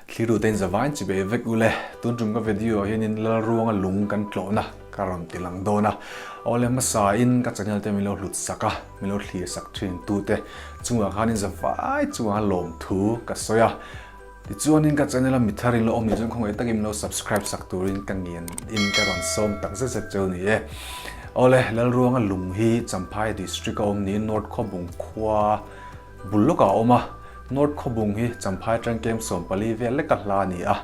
Thliru te in zavain chi bei vek ule. Tun tum ka video ah hianin Lalruanga lung kan tlawhna ka rawn ti lang dawn a. Awle hmasa in ka channel te min lo hlut sak a, min lo thlir sak thin tu te chungah khan in zavai chungah lawmthu ka sawi a. Tichuanin ka channel a mi thar in lo awm ni chuan khawngaih takin min lo subscribe sak turin ka ngen in ka rawn sawm tak zet zet cheu ni e. Awle Lalruanga lung hi Champhai district a awm niin North Khawbung khua bul lawkah a awm a, North Khawbung hi Champhai atang kem 14 vel leka hla a ni a,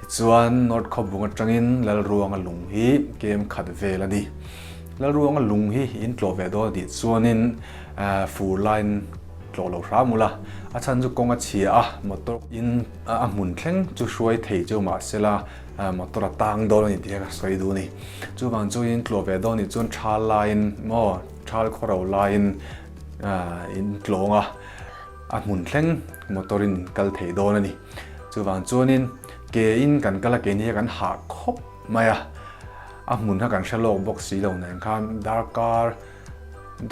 tichuan North Khawbung atangin Lalruanga lung hi kem khat vel a ni. Lalruanga lung hi in tlawh ve dawn a tih chuanin fur laiin tlawh lo hram ula, a chhan chu kawng a chhia a, motor in a hmun thleng chu hruai thei cheu mahsela motor a tang dawn a ni tih kha ka sawi duh a ni. Chuvang chuan tlawh ve dawn nih chuan thal laiin maw thal khawro laiin in tlawng a, a hmun thleng motor in kal thei dawn a ni. Chuvang chuanin ke in kan kal a, keini hi kan hah khawp mai a, a hmun kha kan hre lawk bawk si lo nen khan darkar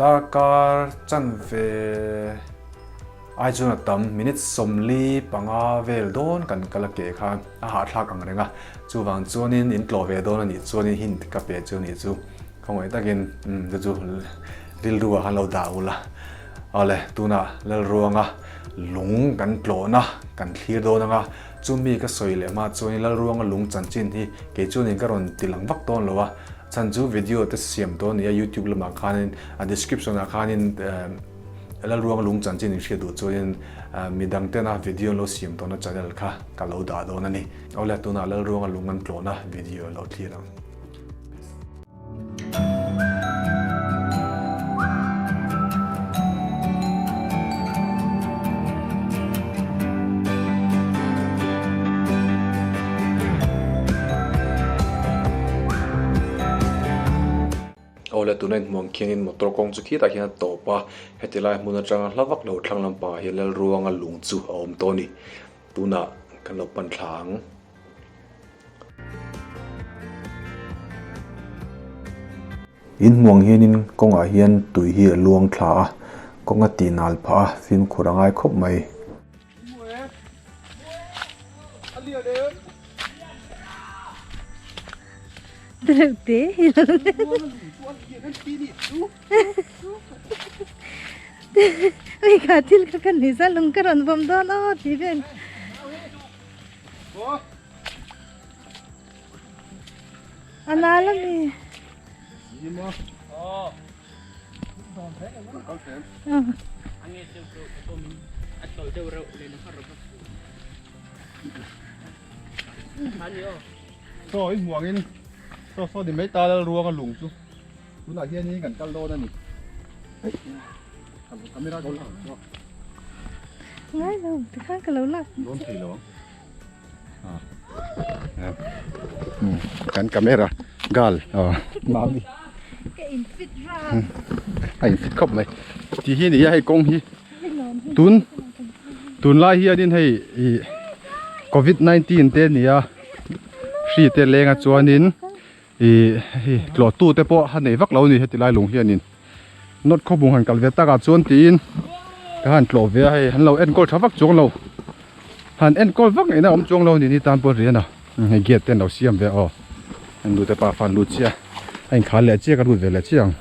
darkar chanve ai chuan a tam minute 45 vel dawn kan kal a ke khan a hahthlak ang reng a, chuvang chuanin in tlawh ve dawn a nih chuanin hint ka pe chu a nih chu. Khawngaih takin chu chu rilru ah khan lo dah ula. Awle tunah Lalruanga lung kan tlawhna kan thlir dawn anga chumi ka sawi leh hma chuan Lalruanga lung chanchin hi kei chuanin ka rawn ti lang vak dawn lo a, chhan chu video te siam dawn nia youtube lamah khanin a description ah khanin Lalruanga lung chanchin in hriat duh chuanin midang tena video an lo siam tawhna channel kha ka lo dah dawn a ni. Awle tunah Lalruanga lung an tlawhna video lo thlir ang. Awle tuna inhmuh ang khianin motor kawng chu khitah khian a tawp a, heti lai hmun atanga hla vak lo thlang lampangah hian Lalruanga lung chu a awm tawh a ni. Tunah kan lo pan thla ang. In hmuang hianin kawngah hian tui hi a luang thla a, kawng a tih nal phah a, fimkhur a ngai khawp mai. A nal a mi. Saw i hmuangin saw saw ni mai ta lal ruanga lung chu tunah hianin kan kal dawn a ni. Camera ka lo Ngai lo, tikhan ka lo lak. Dawn thei lo ang. Kan camera girl mami ka in fit ra a in fit khawp mai ti hi ni a hei kawng hi tun tun lai hianin hei ih covid 19 te nia hri te lenga chuanin ih hei tlawh tu te pawh a nei vak lo a ni heti lai lung hianin north khawbung han kal ve takah chuan tiin ka han tlawh ve a hei an lo enkawl tha vak chuang lo han enkawl vak ngei na awm chuang lo a ni ni tan pawh rian a hei gate te an lo siam ve aw an nu te pa fa an lut chiah a inkhar leh chiah ka lut ve leh chiah ang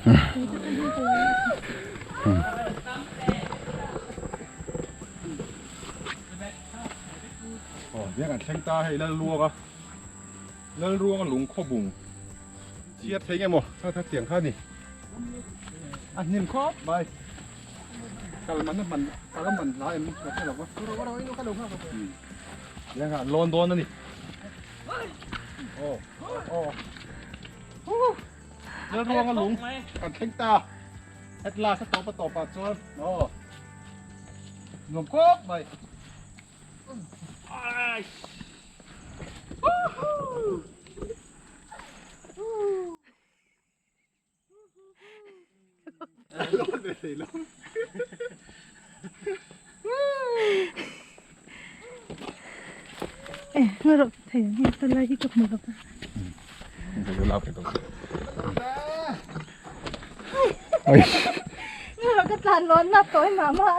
aw biak an thleng ta hei Lalluak a. Lalruanga lung khawbung chhiat thei nge maw kha kha tiang kha a ni a hnim khawp mai kal man a man kal a man hla em ka hre lo va tiang kha an lawn dawn a ni aw aw Lalruanga lung kan thleng ta at last a tawp a tawp ah chuan aw nuam khawp mai. Ngarawh thei ang hi ta lai hi ka hmu lo va. Ngarawh ka tlan lawn na tawi mah mah.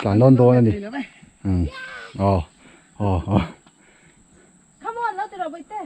Tlan lawn dawn a ni. Umm aw aw aw. Come on lo ti rawh bawihte.